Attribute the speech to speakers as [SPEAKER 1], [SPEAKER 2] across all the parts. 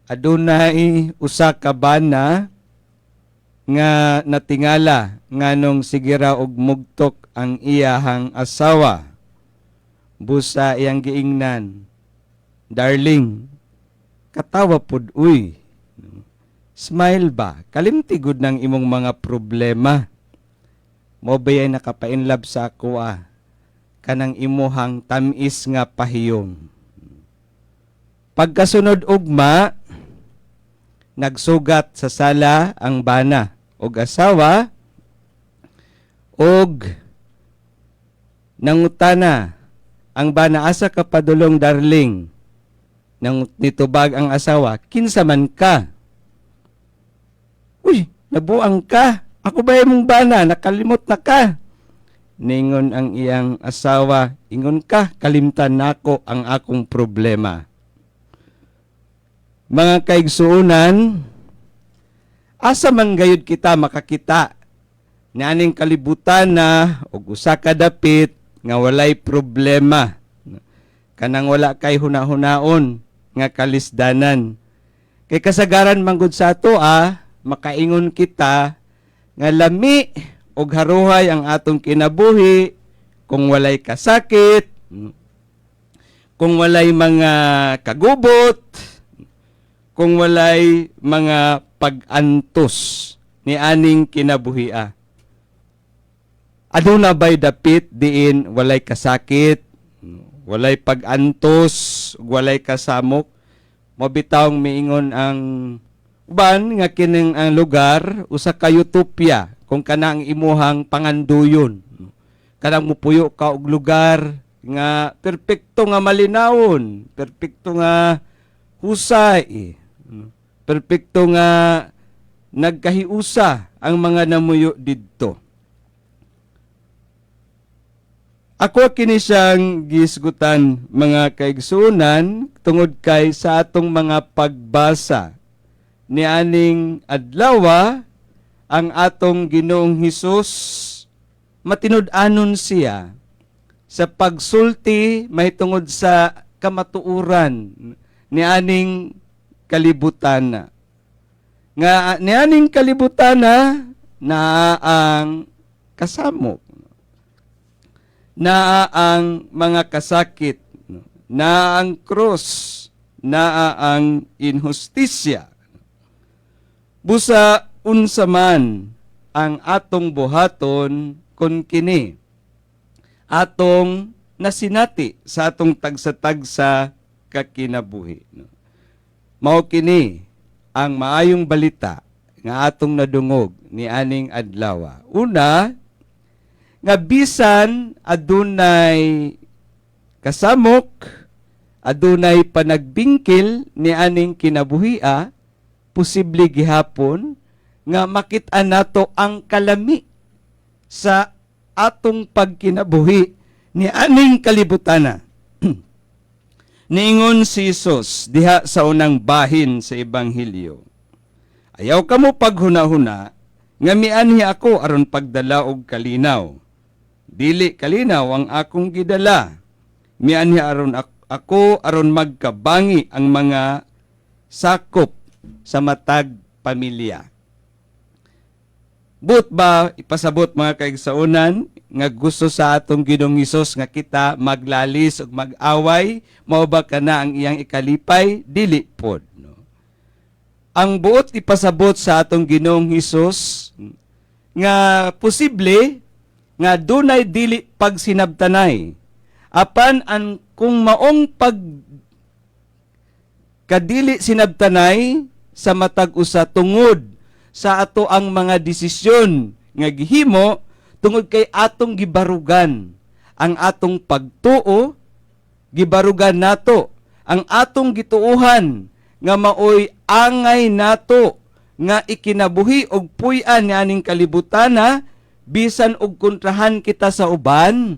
[SPEAKER 1] Adunay usa ka bana nga natingala nganong sige ra og mugtok ang iyahang asawa. Busa iyang giingnan, "Darling, katawa pud uy. Smile ba? Kalimti gud ng imong mga problema. Mao bayay nakapainlove sa ako ah? Kanang imuhang tamis nga pahiyom." Pagkasunod ugma, nagsugat sa sala ang bana og asawa og nangutana ang bana, "Asa ka padulong, darling?" Nang nitubag ang asawa, "Kinsa man ka?" "Uy, nabuang ka. Ako ba imong bana? Nakalimot na ka?" Ningon ang iyang asawa, "Ingon ka, kalimtan nako ang akong problema." Mga kaigsuonan, asa man gayud kita makakita nianing kalibutan na og usa ka dapit nga walay problema? Kanang wala kay huna-hunaon nga kalisdanan. Kay kasagaran manggod sa ato ah, makaingon kita nga lami og haruhay ang atong kinabuhi kung walay kasakit, kung walay mga kagubot, kung walay mga pag-antos ni aning kinabuhia. Aduna bay dapit diin walay kasakit, walay pag-antos, walay kasamok? Mao bitawng miingon ang uban nga kining ang lugar usa ka utopia kung kana ang imuhang panganduyon. Kanang mupuyo ka og lugar nga perpekto nga malinawon, perpekto nga husay, perpekto nga nagkahiusa ang mga namuyo didto. Ako kini siyang gisgutan, mga kaigsuonan, tungod kay sa atong mga pagbasa ni aning adlaw, ang atong Ginoong Hesus, matinud-anon siya sa pagsulti mahitungod sa kamatuoran ni aning kalibutan. Nga nianing kalibutan na ang kasamok, naa ang mga kasakit, naa ang krus, naa ang inhustisya. Busa unsa man ang atong buhaton kon kini atong nasinati sa atong tagsa-tagsa kakinabuhi, no? Mao kini ang maayong balita nga atong nadungog ni aning adlaw. Una, nga bisan adunay kasamok, adunay panagbingkil ni aning kinabuhia, posible gihapon nga makit-an nato ang kalami sa atong pagkinabuhi ni aning kalibutana. Niingon si Jesus diha sa unang bahin sa Ebanghelyo, "Ayaw kamo paghuna-huna nga mianhi ako aron pagdala og kalinaw. Dili kalinaw ang akong gidala. Mianhi aron ako aron magkabangi ang mga sakop sa matag pamilya." Buot ba ipasabot, mga kaigsuonan, nga gusto sa atong Ginoong Hesus nga kita maglalis ug mag-away? Mao ba kana ang iyang ikalipay? Dili pod, no? Ang buot ipasabot sa atong Ginoong Hesus nga posible nga dunay dili pagsinabtanay. Apan ang kung maong pag kadili sinabtanay sa matag usa tungod sa ato ang mga desisyon nga gihimo tungod kay atong gibarugan ang atong pagtuo, gibarugan nato ang atong gituohan nga maoy angay nato nga ikinabuhi og puy-an nga aning kalibutana, bisan og kontrahan kita sa uban,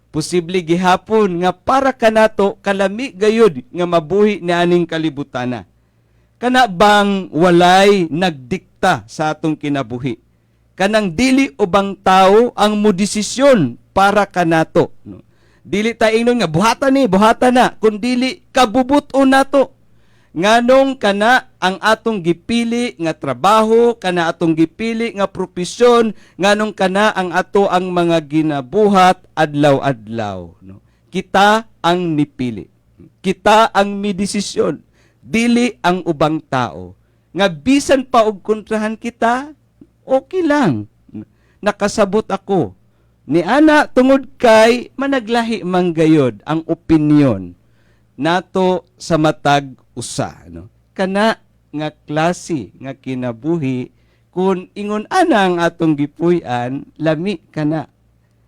[SPEAKER 1] posible gihapon nga para kanato kalami gayud nga mabuhi ni aning kalibutana. Kana bang walay nagdikta sa atong kinabuhi? Kanang dili ubang tao ang modesisyon para kanato, no? Dili ta ingnon nga buhatan ni, buhatan na, kun dili kabubuton nato. Nganong kana ang atong gipili nga trabaho, kana atong gipili nga propesyon, nganong kana ang ato ang mga ginabuhat adlaw-adlaw, no? Kita ang nipili. Kita ang midesisyon, dili ang ubang tao. Nga bisan pa og kontrahan kita, okay lang. Nakasabot ako. Ni ana tungod kay managlahi man gayod ang opinion nato sa matag usa, no? Kana nga klase nga kinabuhi, kun ingon ana ang atong gipuy-an, lami kana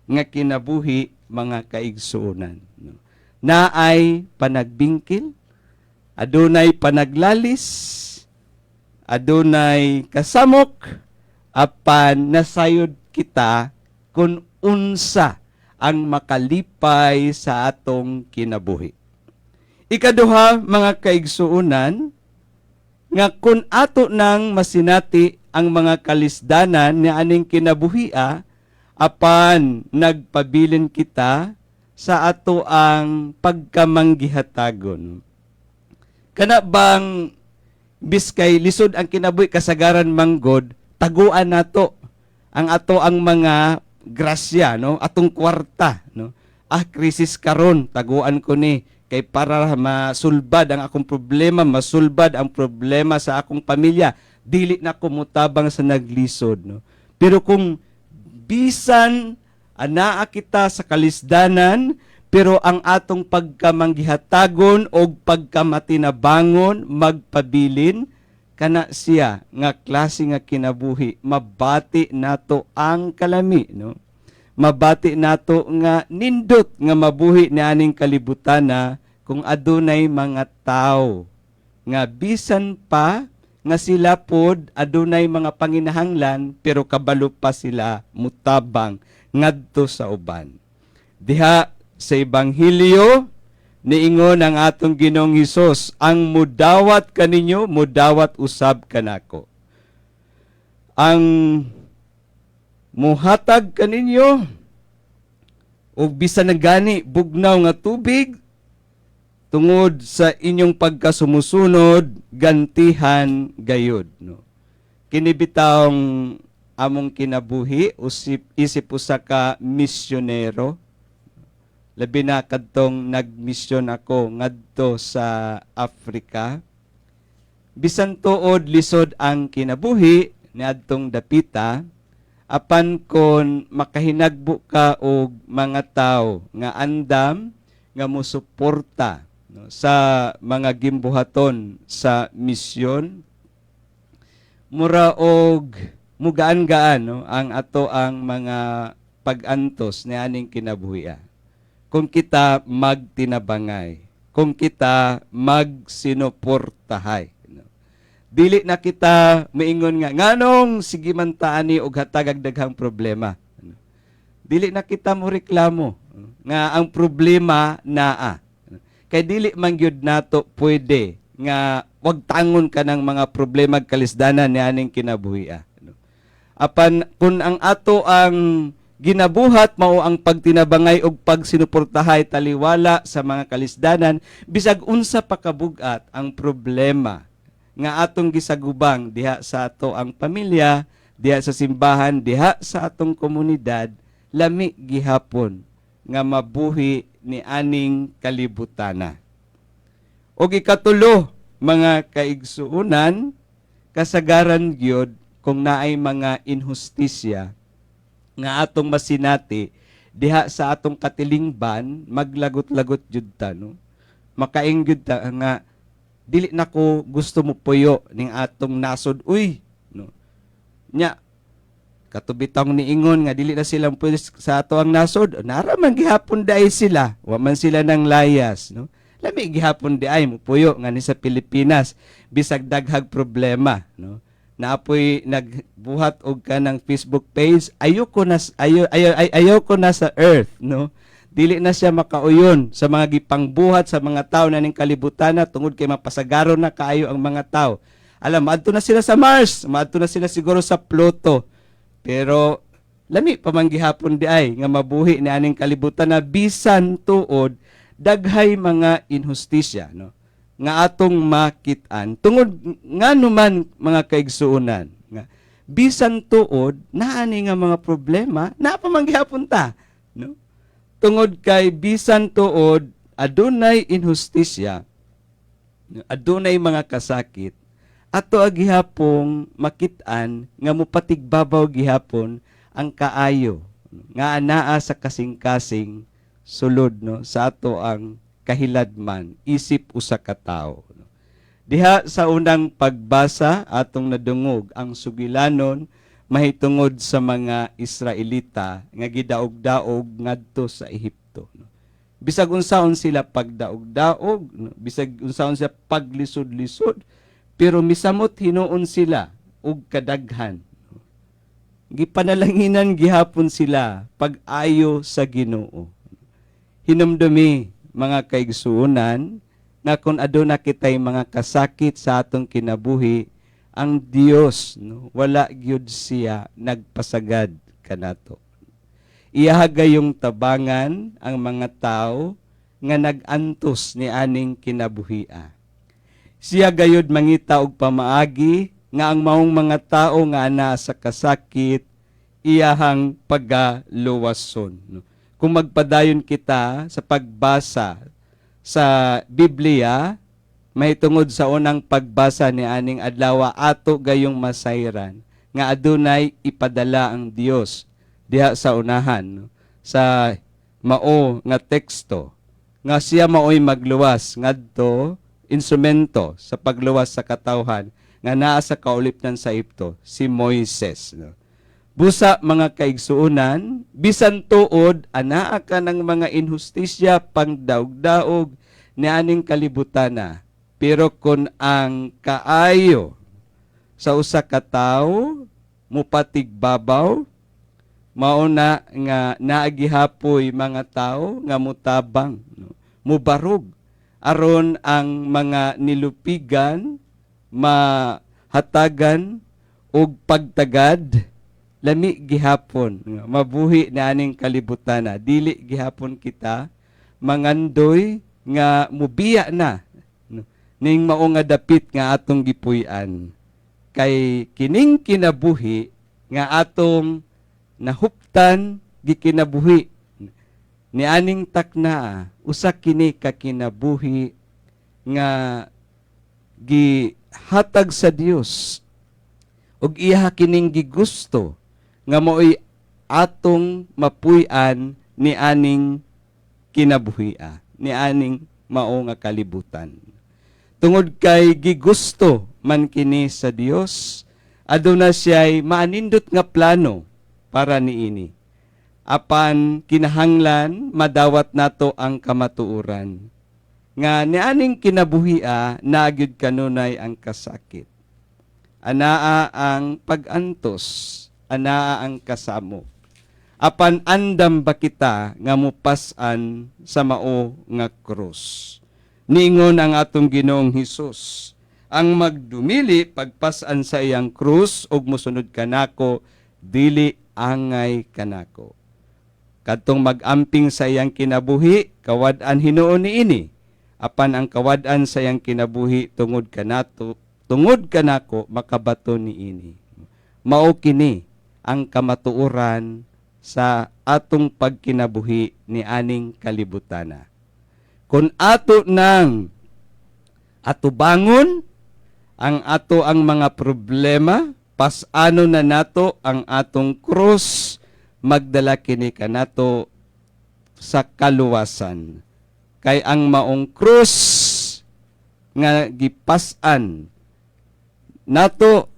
[SPEAKER 1] nga kinabuhi, mga kaigsuonan, no? Naay panagbingkil, adunay panaglalis, adunay kasamok, apan nasayod kita kung unsa ang makalipay sa atong kinabuhi. Ikaduha, mga kaigsuonan, nga kung ato nang masinati ang mga kalisdanan ni aning kinabuhia, apan nagpabilin kita sa ato ang pagkamanggihatagon. Kana bang biskay lisod ang kinabuhi, kasagaran manggod taguan nato ang ato ang mga grasya, no, atong kwarta, no? Ah, krisis karon, taguan ko ni kay para masulbad ang akong problema, masulbad ang problema sa akong pamilya, dili na ko mutabang sa naglisod, no? Pero kung bisan anaa kita sa kalisdanan, pero ang atong pagkamanggihatagon o pagkamatinabangon magpabilin, kana siya nga klase nga kinabuhi, mabati nato ang kalami, no? Mabati nato nga nindot nga mabuhi ni aning kalibutan na kung adunay mga tao nga bisan pa nga sila pod adunay mga panginahanglan, pero kabalo pa sila mutabang ngadto sa uban. Diha sa Ebanghelyo, niingon ang atong Ginoong Hesus, "Ang mudawat kaninyo, mudawat usab kanako. Ang muhatag kaninyo og bisan na gani bugnaw nga tubig tungod sa inyong pagkasumusunod, gantihan gayud," no? Kini bitawng among kinabuhi usip isip usa ka misyonero, labi na kadtong nagmisyon ako ngadto sa Africa. Bisan tuod lisod ang kinabuhi niadtong dapita, apan kon makahinagbo ka og mga tawo nga andam nga mosuporta, no, sa mga gimbuhaton sa misyon, mura og mugaan-gaan, no, ang ato ang mga pag-antos ni aning kinabuhia kung kita magtinabangay, kung kita magsinuportahay, no? Dili na kita maingon nga nganong sige man ta ani og hatagag daghang problema, no? Dili na kita mo reklamo nga ang problema naa. Kay dili man gyud nato pwede nga wag tangon ka ng mga problema, kalisdanan ni aning kinabuhia, no? Apan kung ang ato ang ginabuhat mao ang pagtinabangay og pagsinuportahay taliwala sa mga kalisdanan, bisag unsa pa kabugat ang problema nga atong gisagubang diha sa ato ang pamilya, diha sa simbahan, diha sa atong komunidad, lami gihapon nga mabuhi ni aning kalibutana. Og ikatulo, mga kaigsuonan, kasagaran gyud kung naay mga inhustisya nga atong masinati diha sa atong katilingban, maglagot-lagot jud ta, no? Makaing gyud ta nga dili na ko gusto mo puyo ning atong nasod uy, no? Nya katubitang niingon nga dili na silang pwede sa ato ang nasod, nara man gihapon diay sila, wa man sila nang layas, no? Lami gihapon diay mo puyo nga ni sa Pilipinas bisag daghag problema, no? Naapoy nagbuhat og kanang Facebook page, ayoko na ayo, ayo, ay, ayoko na sa earth, no? Dili na siya makauyon sa mga gipangbuhat sa mga tao na ning kalibutan na tungod kay mapasagaro na kaayo ang mga tao. Alam, maadto na sila sa Mars, maadto na sila siguro sa Pluto, pero lami pa man gihapon di ay nga mabuhi ni aning kalibutan na bisan tuod daghay mga inhustisya, no? nga atong makit-an tungod ngano man, mga kaigsuonan, nga bisan tuod naa ni nga mga problema, naa pa man gihapon ta, no? Tungod kay bisan tuod adunay inhustisya, adunay mga kasakit, ato gihapong makit-an nga mupatigbabaw gihapon ang kaayo nga anaa sa kasing-kasing sulod, no, sa ato ang kahiladman isip usa ka tawo, no? Diha sa unang pagbasa, atong nadungog ang sugilanon mahitungod sa mga Israelita nga gidaog-daog ngadto sa Ehipto, no? Bisag unsaon sila pagdaog-daog, no? Bisag unsaon sila paglisod-lisod, pero misamot hinuon sila og kadaghan. Gipanalanginan gihapon sila pag-ayo sa Ginoo. Hinumdumi, mga kaigsuonan, nga kung aduna kitay mga kasakit sa atong kinabuhi, ang Dios, no, wala gyud siya nagpasagad kanato. Iyaha gayong tabangan ang mga tao nga nag-antos ni aning kinabuhia. Siya gayud mangita og pamaagi nga ang maong mga tao nga ana sa kasakit iyahang pagaluwason, no? Kung magpadayon kita sa pagbasa sa Biblia mahitungod sa unang pagbasa ni aning adlaw, ato gayong masayran nga adunay ipadala ang Dios diha sa unahan, no? Sa mao nga teksto nga siya maoy magluwas ngadto, instrumento sa pagluwas sa katawhan nga naa sa kaulipnan sa Ehipto, si Moises, no? Busa, mga kaigsuonan, bisan tuod anaa ka ng mga inhustisya, pangdaog-daog ni aning kalibutana, pero kung ang kaayo sa usa ka tawo mupatigbabaw, mao na nga naa gihapoy mga tao nga mutabang, no? Mubarog aron ang mga nilupigan mahatagan og pagtagad. Lami gihapon nga mabuhi na aning kalibutana. Dili gihapon kita mangandoy nga mubiya na, no, ning mao nga dapit nga atong gipuy-an, kay kining kinabuhi nga atong nahuptan, gikinabuhi ni aning takna, usa kini ka kinabuhi nga gihatag sa Dios ug iya kining gigusto nga maoy atong mapuy-an ni aning kinabuhia, ni aning mao nga kalibutan. Tungod kay gigusto man kini sa Dios, aduna siya'y maanindot nga plano para niini. Apan kinahanglan madawat nato ang kamatuoran nga nianing kinabuhia naa gyud kanunay ang kasakit. Anaa ang pag-antos, anaa ang kasamo. Apan andam ba kita nga mupas-an sa mao nga krus? Niingon ang atong Ginoong Hesus, ang magdumili pagpas-an sa iyang krus ug mosunod kanako, dili angay kanako. Kadtong mag-amping sa iyang kinabuhi, kawad-an hinuon niini. Apan ang kawad-an sa iyang kinabuhi tungod kanako, makabaton niini. Mao kini ang kamatuoran sa atong pagkinabuhi ni aning kalibutana. Kung ato nang atubangon ang ato ang mga problema, pas-ano na nato ang atong krus, magdala kini kanato sa kaluwasan. Kay ang maong krus nga gipas-an nato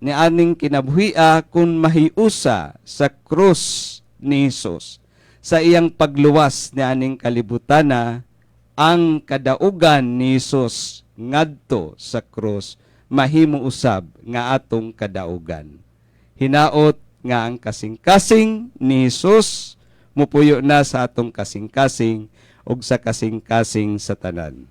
[SPEAKER 1] ni aning kinabuhia, kung mahiusa sa krus ni Hesus sa iyang pagluwas ni aning kalibutana, ang kadaugan ni Hesus ngadto sa krus mahimo usab nga atong kadaugan. Hinaot nga ang kasing-kasing ni Hesus mupuyo na sa atong kasing-kasing ug sa kasing-kasing sa tanan.